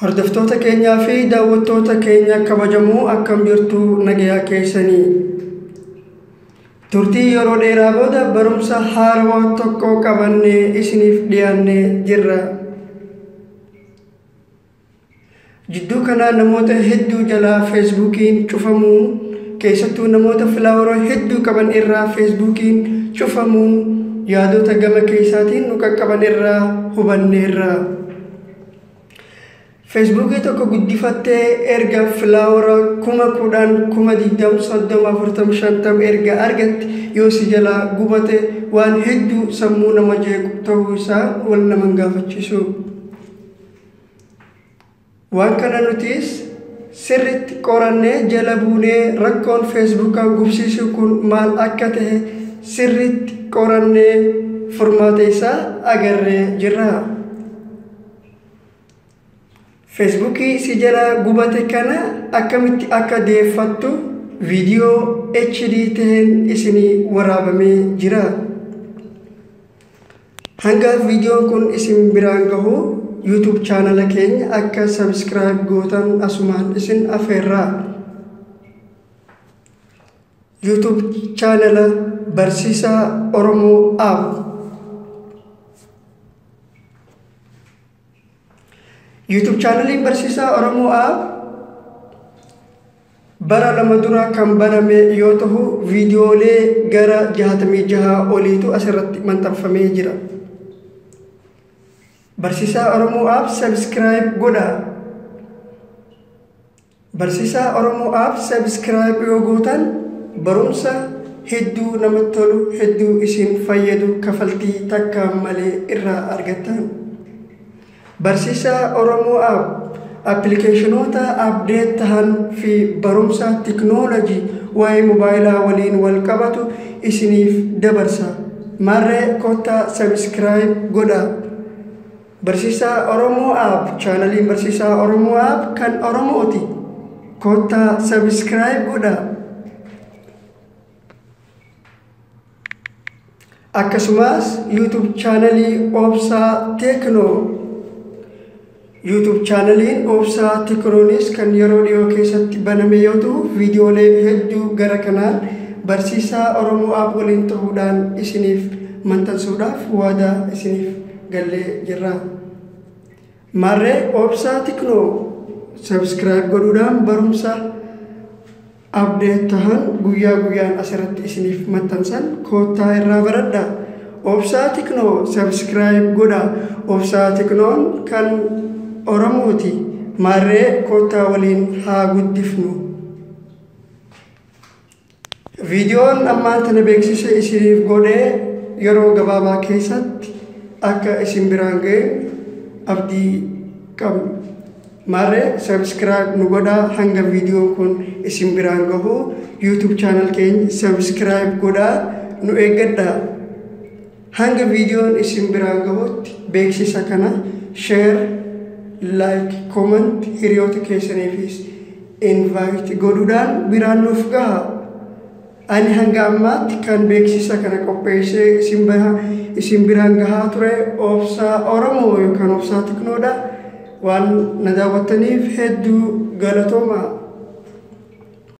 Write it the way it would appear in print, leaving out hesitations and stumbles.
Hordoftoota keenyaa fi daawwattoota keenya kabajamoo, akkam jirtu? Nagayaa keessanii? Turtii yeroo dheeraa booda barumsa haarawaa tokko qabannee isiniif dhiyaannee jirra. Jidduu kanaa namoota hedduu jalaa Feesbuukiin cufamuun, keessattuu namoota follower hedduu qaban irraa Feesbuukiin cufamuun yaadota gama keessaatiin nu qaqqaban irraa hubanneerra. Feesbuukii tokko guddifattee erga follower 10,000, 20,000, 30, 40, 50 erga argatte yoo si jalaa gubate waan hedduu sammuu nama jeequ ta'uu isaa wal nama hin gaafachiisu. Waan kana nutis sirriitti qorannee jala buunee rakkoon Feesbuukaa gubsiisu kun maal akka ta'e sirriitti qorannee furmaata isaa agarree jirra. Feesbuukii si jalaa gubate kana akkamitti akka deeffattu viidiyoo HD ta'een isinii waraabamee jira. Hanga viidiyoon kun isin biraan gahu YouTube chaanala keenya akka subscribe gootan asumaan isin afeerra. YouTube chaanala Barsiisaa Oromoo App. YouTube chaanaliin Barsiisaa Oromoo App bara 2 dura kan baname yoo ta'u, viidiyoolee gara 66 oliitu asirratti maxxanfamee jira. Barsiisaa Oromoo App subscribe godhaa. Barsiisaa Oromoo App subscribe yoo gootan barumsa hedduu namatti tolu, hedduu isin fayyadu kafaltii takkaan malee irraa argattan. Barsiisaa Oromoo App appilikeeshinoota update tahan fi barumsa tiknoolojii waa'ee mobaayilaa waliin wal qabatu isiniif dabarsa. Maarree kottaa subscribe godhaa. Barsiisaa Oromoo App, chaanaliin Barsiisaa Oromoo App kan Oromooti. Kottaa subscribe godhaa. Akkasumas YouTube chaanalii Obsaa Teeknoo. YouTube chaanaliin Obsaa Teeknoonis kan yeroo dhiyoo keessatti baname yoo ta'u, viidiyoolee hedduu gara kanaan Barsiisaa Oromoo App waliin ta'uudhaan isiniif maxxansuudhaaf waadaa isiniif gallee jirra. Maarree Obsaa Teeknoo subscribe godhuudhaan barumsa update tahan guyyaa guyyaan asirratti isiniif maxxansan koottaa irraa baradhaa. Obsaa Teeknoo subscribe godhaa. Obsaa Teeknoon kan Oromooti. Maarree koottaa waliin haa guddifnu. Viidiyoon ammaan tana beeksisa isiniif godhee yeroo gabaabaa keessatti akka isin biraan ga'e abdii qabna. Maarree subscribe nu godhaa. Hanga viidiyoon kun isin biraan gahu YouTube channel keenya subscribe godhaa nu eeggadhaa. Hanga viidiyoon isin biraan gahutti beeksisa kana share, like, comment hiriyoota keessaniifis invite godhuudhaan biraan nuuf gaha. Ani hanga ammaatti kan beeksisa kana qopheessee isin biraan gahaa ture Obsaa Oromoo yookaan Obsaa Teeknoodha. Waan na daawwattaniif hedduu galatooma.